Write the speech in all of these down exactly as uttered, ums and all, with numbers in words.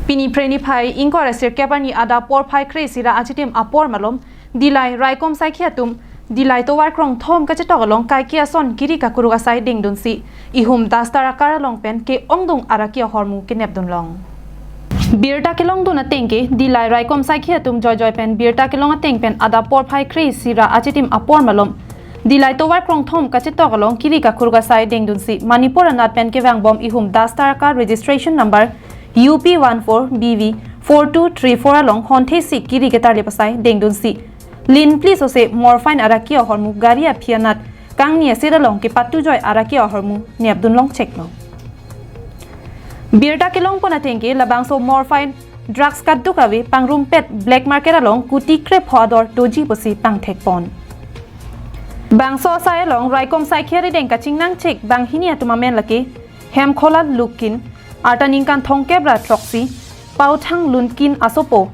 Pini Phre niphai ingkoi ra sirkep arni adap porphai kre-isi ra achitim apor malom, Dillai raikom saikhi atum Dillai tovar krongthom kachetok along kaike ason kiri kakuruk asai dengdunsi ihum duster akar along pen ke-ongdung araki ahormu kenepdun long. Birta kelongdun ateng ke Dillai raikom saikhi atum joijoi pen birta kelong ateng pen adap porphai kre-isi ra achitim apor malom, Dillai tovar krongthom kachetok along kiri kakuruk asai dengdunsi Manipur anat pen kevangbom ihum duster akar registration number U P one four B V four two three four along honthesi kiri ketarlip asai dengdunsi lin plis ose morphine araki ahormu gari aphi anat kangni asit along kepatujoi araki ahormu nepdun long cheklo. Birta kelongpon ateng ke labangso morphine drugs kaduk ave pangrumpet black market along kuti krepho ador doji pusi pangthekpon. Bangso asai along raikom saikhi arideng kachingnang chek banghini atum amen lake Hemkholal Lunkin, arta ningkan thomkep ra throksi, Paothang Lunkin asopo,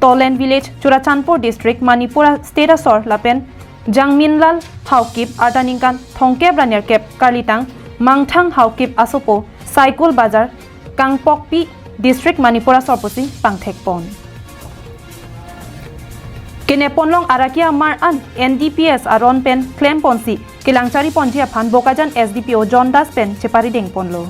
Tolen Village, Churachandpur District, Manipur State asor lapen Jangminlal Haokip, arta ningkan thomkep ra nerkep, karlitang Mangthang Haokip asopo, Saikul Bazar, Kangpokpi District, Manipur asor pusi pangthekpon. Kenepponlong araki amar an N D P S aron pen klemponsi kelangchari ponji aphan Bokajan S D P O John Das pen cheparidengponlo.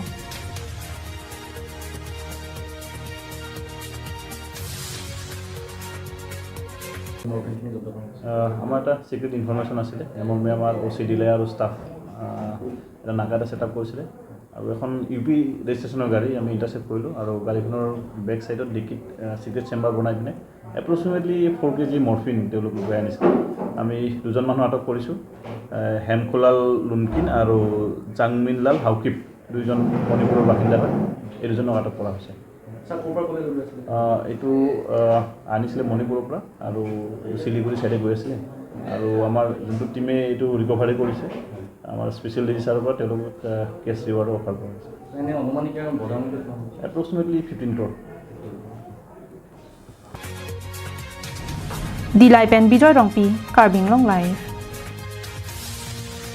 আহ, আমাৰ এটা secret information আছিলে, M M A আমাৰ অ' চি ডিলাই আৰু ষ্টাফ, আহ, এটা নাকা এটা ছেটআপ কৰিছিলে আৰু এখন ইউ পি ৰেজিষ্ট্ৰেশ্যনৰ গাড়ী আমি ইণ্টাৰচেপ্ট কৰিলোঁ আৰু গাড়ীখনৰ বেক চাইডত ডিকিত, আহ, চিক্ৰেট চেম্বাৰ বনাই পিনে এপ্ৰক্সিমেটলি ফ'ৰ কে জি মৰ্ফিন তেওঁলোকে উলিয়াই আনিছিলে। আমি দুজন মানুহ আটক কৰিছোঁ, আহ, হেমখোলাল লুনকিন আৰু জাংমিনলাল হাউকিপ, দুইজন মণিপুৰৰ বাসিন্দা হয়। এই দুজনক আটক কৰা হৈছে। ছাৰ, ক'ৰ পৰা ক'লৈ লৈ আছিলে? আহ, এইটো, আহ, আনিছিলে মণিপুৰৰ পৰা আৰু শিলিগুৰি চাইডে গৈ আছিলে আৰু আমাৰ যোনটো টিমে এইটো ৰিকভাৰী কৰিছে, আমাৰ স্পেচিয়েল ডি জি ছাৰৰ পৰা তেওঁলোকক, আহ, কেছ ৰিৱাৰ্ডো অফাৰ কৰা হৈছে। এনে অনুমানিক বজাৰ মূল্য কিমান? Approximately fifteen crore. Dillai pen Bijoy Rongpi, Karbi Anglong Live.